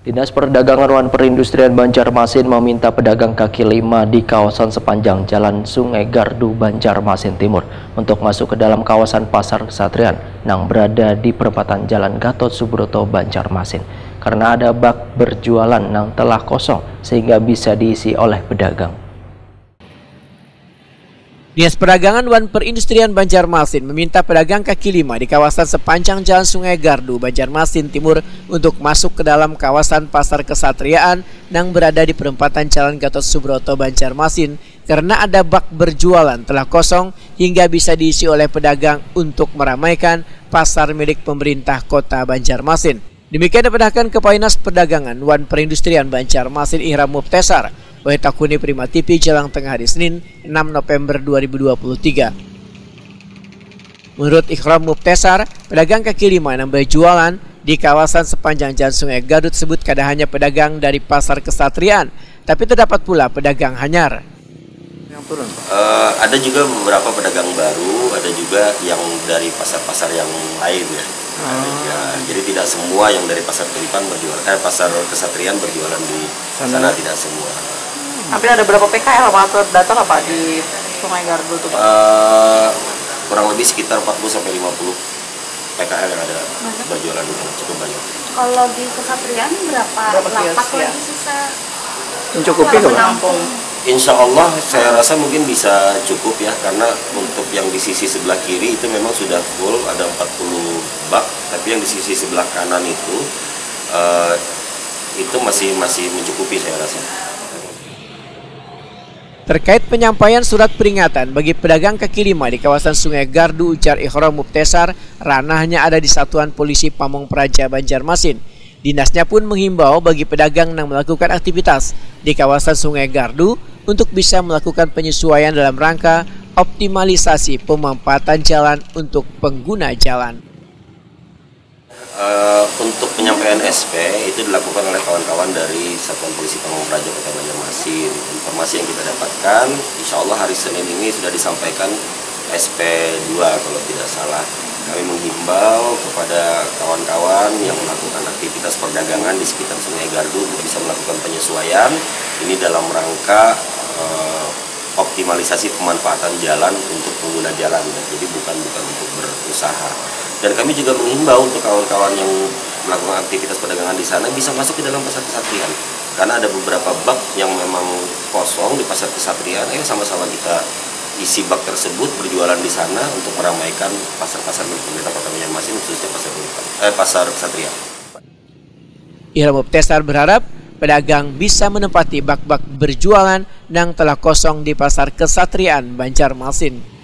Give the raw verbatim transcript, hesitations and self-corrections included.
Dinas Perdagangan wan Perindustrian Banjarmasin meminta pedagang kaki lima di kawasan sepanjang Jalan Sungai Gardu, Banjarmasin Timur, untuk masuk ke dalam kawasan Pasar Kesatrian nang berada di perempatan Jalan Gatot Subroto, Banjarmasin, karena ada bak berjualan nang telah kosong sehingga bisa diisi oleh pedagang. Dinas Perdagangan wan Perindustrian Banjarmasin meminta pedagang kaki lima di kawasan sepanjang Jalan Sungai Gardu, Banjarmasin Timur, untuk masuk ke dalam kawasan Pasar Kesatriaan nang berada di perempatan Jalan Gatot Subroto, Banjarmasin, karena ada bak berjualan telah kosong hingga bisa diisi oleh pedagang untuk meramaikan pasar milik pemerintah Kota Banjarmasin. Demikian dipedahkan Kepala Dinas Perdagangan wan Perindustrian Banjarmasin, Ihram Mubtesar, wayah takuni Prima T V Jalang Tengah hari Senin, enam November dua ribu dua puluh tiga. Menurut Ihram Mubtesar, pedagang kaki lima nang berjualan di kawasan sepanjang Jalan Sungai Gardu tersebut kada hanya pedagang dari Pasar Kesatriaan, tapi terdapat pula pedagang hanyar. Yang turun, Pak? Eh, ada juga beberapa pedagang baru, ada juga yang dari pasar-pasar yang lain, ya. Ya, jadi tidak semua yang dari Pasar Tulipan berjualan, eh, Pasar Kesatriaan berjualan di sana, tidak semua. Tapi ada berapa P K L, Pak, terdata nggak, Pak, di Sungai Gardu tuh, Pak? Eh, kurang lebih sekitar empat puluh sampai lima puluh P K L yang ada berjualan di sana, cukup banyak. Kalau di Kesatriaan berapa, Berapa kios, lapak ya? Lagi sisa Mencukupi kalau kalau menampung? Insya Allah saya rasa mungkin bisa cukup, ya, karena untuk yang di sisi sebelah kiri itu memang sudah full, ada empat puluh bak, tapi yang di sisi sebelah kanan itu eh, itu masih masih mencukupi, saya rasa. Terkait penyampaian surat peringatan bagi pedagang kaki lima di kawasan Sungai Gardu, ujar Ihram Mubtesar, ranahnya ada di Satuan Polisi Pamung Praja Banjarmasin. Dinasnya pun menghimbau bagi pedagang yang melakukan aktivitas di kawasan Sungai Gardu untuk bisa melakukan penyesuaian dalam rangka optimalisasi pemanfaatan jalan untuk pengguna jalan. Eh, untuk penyampaian S P itu dilakukan oleh kawan-kawan dari Satuan Polisi Pamung Praja Kota Banjarmasin. Informasi yang kita dapatkan, insya Allah hari Senin ini sudah disampaikan S P dua kalau tidak salah. Kami menghimbau kepada kawan-kawan yang melakukan aktivitas perdagangan di sekitar Sungai Gardu untuk bisa melakukan penyesuaian ini dalam rangka eh, optimalisasi pemanfaatan jalan untuk pengguna jalan, ya. Jadi bukan bukan untuk berusaha. Dan kami juga menghimbau untuk kawan-kawan yang melakukan aktivitas perdagangan di sana bisa masuk ke dalam Pasar Kesatriaan, karena ada beberapa bak yang memang kosong di Pasar Kesatriaan. Ayo sama-sama kita isi bak tersebut, berjualan di sana untuk meramaikan pasar-pasar milik pemerintah Kota Banjarmasin, khususnya Pasar Tulipan, eh, Pasar Kesatriaan. Ihram Mubtesar berharap pedagang bisa menempati bak-bak berjualan yang telah kosong di Pasar Kesatriaan, Banjarmasin.